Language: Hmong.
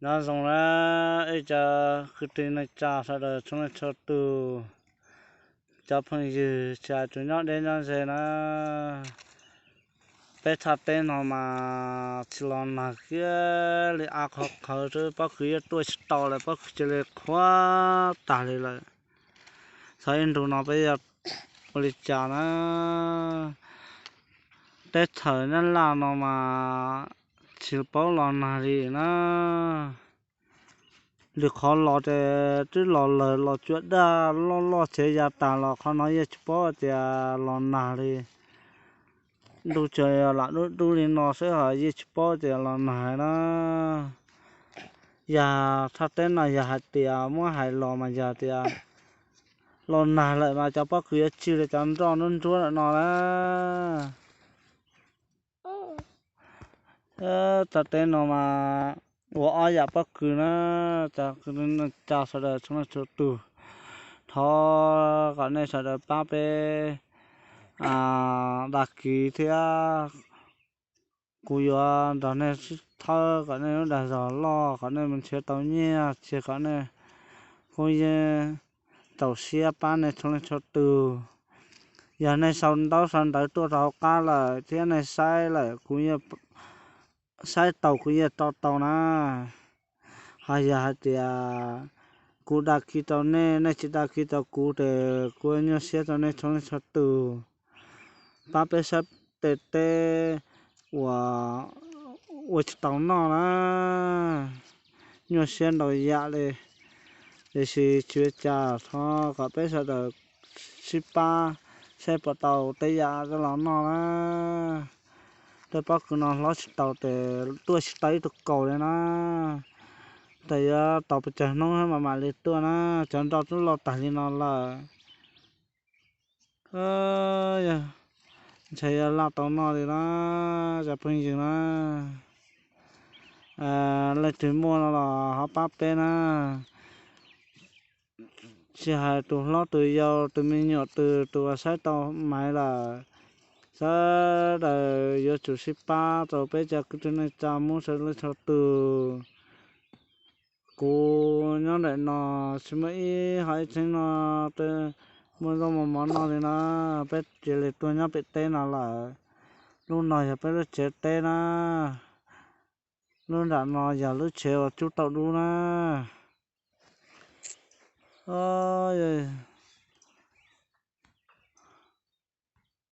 Nyob zoo na, ib cov kwv tij neej tsa sawv daws txhua leej txhua tus, cov phooj ywg tsis hais tus nyob deb nyob ze na, peb thaj teb no mas tsis los nag kiag li, av qhov qhawv xwb, pob kws yuav tuaj tsis tau lawm, pob kws cia li qhuav tag li lawm. Txog ib ntus no peb yuav ua li cas na? Teb chaws Nyab Laj no mas tsis paub los nag li na. Lwm qhov los ces twb los lawm, los cua daj loj loj txhiav ya tas los qhov no yeej tsis paub tias los nag li. Ntuj tsuas lam dub dub li no xwb ho yeej tsis paub tias los nag na. Yog thaj teb no yog hais tias muab hais los mas yog tias los nag lawm mas cov pob kws yuav tsig li cov nroj nruab nruab lawm no na. Thaj teb no mas ua ob yam pob kws na, cov kwv tij neej tsa sawv daws txhua leej txhua tus, thov kom nej sawv daws pab peb dag kis thiab. Kuv yuav nrog nej sib thawb kom nej lub dag zog loj, kom nej mus nrhiav tau nyiaj, cia kom nej kuj yeej txaus siab pab nej txhua leej txhua tus. Yog nej sau ntaub sau ntawv tuaj rau hauv qab lawm thiab nej saib lawm, kuv saib tau kuv yeej tso tau na. Ho yog hais tias kuv dag kis rau nej, nej tsis dag kis rau kuv ces kuv nyuaj siab rau nej txhua leej txhua tus. Pab peb saib tej teb uas ua tsis tau noj na, nyuaj siab ntau yam li. Tiam sis tsis ua cas, thov kom peb sawv daws sib pab saib puas tau tej yam coj los noj na. Tej pob kws no hlob tsis tau ces tuaj tsis tau ib tug kaus li na. Ces yuav tos pes tsawg hnub mas mam li tuaj na, cov nroj twb loj tag li no lawm. Ntshe yuav laj tau noj li na, cov phooj ywg na. Leej twg muaj no los ho pab peb na. Tsis hais tus hlob tus yau, tus me nyuam, tus, tus uas saib tau maiv lawm, sawv daws yuav tsum sib pab rau peb cov kwv tij neej tsa Hmoob sawv daws txhua tus. Kuv nyob ntawm no tsis muaj ib hom ib txheeb no muaj zaub muaj mov noj li na, peb cia li tuaj nyob pem teb no lawm. Lub no yog peb lub tsev teb na, lub nram no yog lub tsev uas cub tauj dub na.